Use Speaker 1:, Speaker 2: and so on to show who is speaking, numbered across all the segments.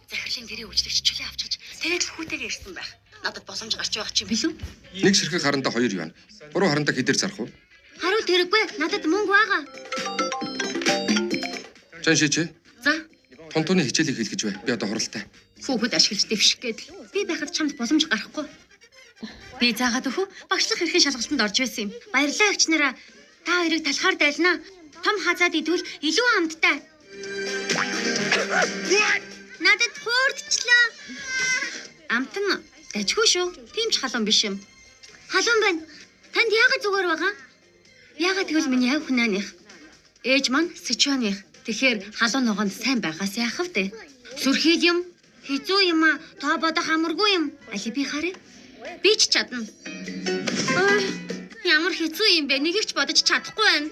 Speaker 1: Захирлын гэрээ үйлчлэгч чөлөө авчиж тэгээд л хүүтэйгээ ирсэн байх. Надад боломж гарч байгаа чинь билүү?
Speaker 2: Нэг ширхэг харандаа 2 юан. Гурван харандаа хэдээр зарах вэ?
Speaker 1: Хариулт хэрэггүй. Надад мөнгө байгаа.
Speaker 2: Чан шичи.
Speaker 1: За,
Speaker 2: Тунтууны хичээлийг хийх гэж бай. Би одоо хуралтай.
Speaker 1: хүүхэд ашиглаж дэвших гээд л би байхад чамд боломж гарахгүй. Би заагаад өхөө багшлах эрхийн шалгалтанд орж байсан юм. Баярлалаа эгч нараа. Та хоёрыг талхаар дайлнаа. Том хазаад идвэл илүү амттай. Надад хуурдчлаа. Амт нь дажгүй шүү. Тийм ч халуун биш юм. Халуун байна. Танд яагаад зүгээр байгаа? Яагаад гэвэл миний ав хүнааных. Ээж маань Сычуаных. Тэгэхээр халуун ногоонд сайн байгаас яах вэ? Сүрхийл юм. Хизүү юм аа. Тоо бодох амаргүй юм. Али би харъя. Би ч чадна. Ой, ямар хэцүү юм бэ? Нэгийг ч бодож чадахгүй байна.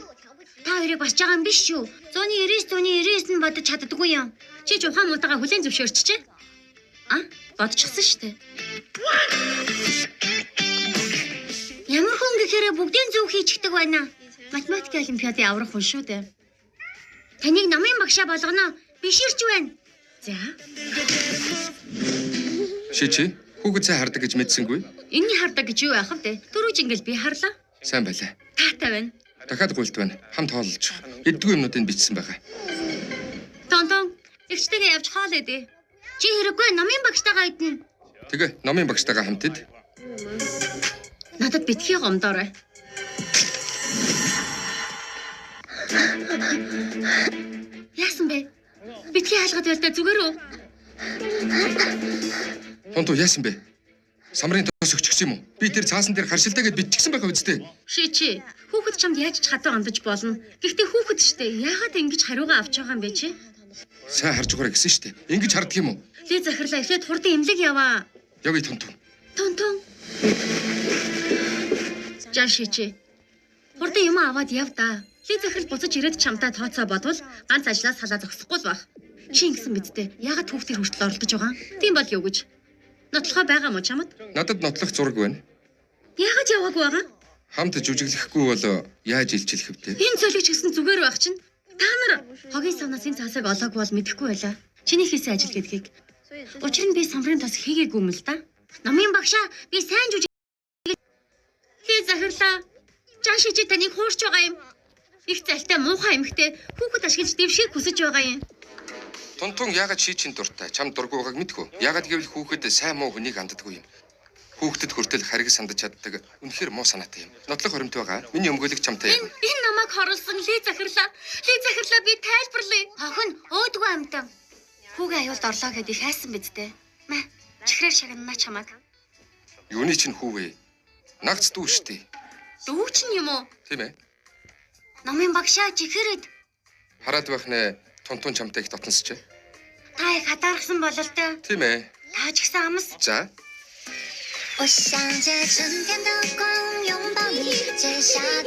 Speaker 1: Та хоёрыг басж байгаа юм биш шүү. 199 199 нь бодож чаддаггүй юм. Чи ч ухаан муутайгаа хүлээн зөвшөөрчжээ. А, бодчихсон шүү дээ. Ямар хүн гэхээр бүгдийн зөв хийчихдэг байна. Математикийн олимпиадын аврах хүн шүү дээ. Таныг намын багшаа болгоно. Биширч байна. За,
Speaker 2: Шичи. Хүүхэд сайн хардаг гэж мэдсэнгүй.
Speaker 1: энэний хардаг гэж юу яах вэ? Түрүүж ингээл би харлаа.
Speaker 2: Сайн байлаа.
Speaker 1: Таатай байна.
Speaker 2: Дахиад гуйлт байна. Хамт хооллож. Эддгүй юмнуудыг бичсэн байгаа.
Speaker 1: Тонтон, эгчтэйгээ явж хоол идэ. Чи хэрэггүй намын багштайгаа идэнэ.
Speaker 2: Тэгээ номын багштайгаа хамт ид.
Speaker 1: Надад битгий гомдоорой. Яасан бэ? Битгий хаалгад байлдаа зүгээр үү?
Speaker 2: Тунтуу яасан бэ? Самрын тос өгчихсэн юм уу? Би тэр цаасан дээр харшилтаа гэд биччихсэн байгаа үсттэй.
Speaker 1: Ши чи хүүхэд чамд яаж ч хатуу андаж болно. Гэхдээ хүүхэд штэ яагаад ингэж хариугаа авч байгаа юм бэ чи?
Speaker 2: Сайн харж байгаарай гэсэн штэ. Ингэж харддаг юм уу?
Speaker 1: Ли захирлаа эхлээд хурдан эмнэлэг яваа.
Speaker 2: Явъя тунтуу.
Speaker 1: Тун тун. Жан ши чи. Хурдан юм аваад яв да. Ли захирал буцаж ирээд чамтай тооцоо бодвол ганц ажлаа салаа зогсохгүй л байх. Чи ингэсэн биз дээ. Яагаад хүүхдээр хүртэл оролдож байгаа юм? Тийм бол юу гэж? Нотлохоо байгаа мó чамд?
Speaker 2: Надад нотлох зураг байна.
Speaker 1: Яагаад яваагүй байгаа?
Speaker 2: Хамт жүжиглэхгүй бол яаж илчилэх вэ?
Speaker 1: Энэ цөлийг ч гэсэн зүгээр байх чинь. Та нар хогийн савнаас энэ цаасыг олоогүй бол мэдэхгүй байлаа. Чиний хийсэн ажил гэдгийг. Учир нь би самрын тос хийгээгүй юм л да. Намын багшаа би сайн жүжиг Хий захирлаа. Жан шижи таныг хуурч байгаа юм. Их залтай муухай эмхтэй хүүхэд ашиглаж дэвшгийг хүсэж байгаа юм.
Speaker 2: Тунтун яагаад шичин дуртай? Чам дургүй байгааг мэдхүү. Яагаад гэвэл хүүхэд сайн муу хүнийг анддаггүй юм. Хүүхдэд хүртэл хариг сандаж чаддаг. Үнэхээр муу санаатай юм. Нотлох хоримт байгаа. Миний өмгөөлөг чамтай
Speaker 1: Энэ
Speaker 2: юм.
Speaker 1: энэ намайг хорлсон Ли захирлаа. Ли захирлаа би тайлбарлая. Охин өөдгөө амтан. Хүүгээ аюулд орлоо гэд их хайсан биз дээ. Мэ чихрээр шагнана чамайг.
Speaker 2: Юуны чинь хүү вэ? Нагц дүү штэ.
Speaker 1: Дүү чинь юм уу?
Speaker 2: Тийм ээ.
Speaker 1: Намын багшаа чихрэд
Speaker 2: Хараад байх нэ тунтун чамтай их дотносч.
Speaker 1: та их хатаархсан бололтой.
Speaker 2: Тийм ээ.
Speaker 1: Та ч гэсэн амс.
Speaker 2: За.
Speaker 3: 我想借春天的光拥抱你，借夏天。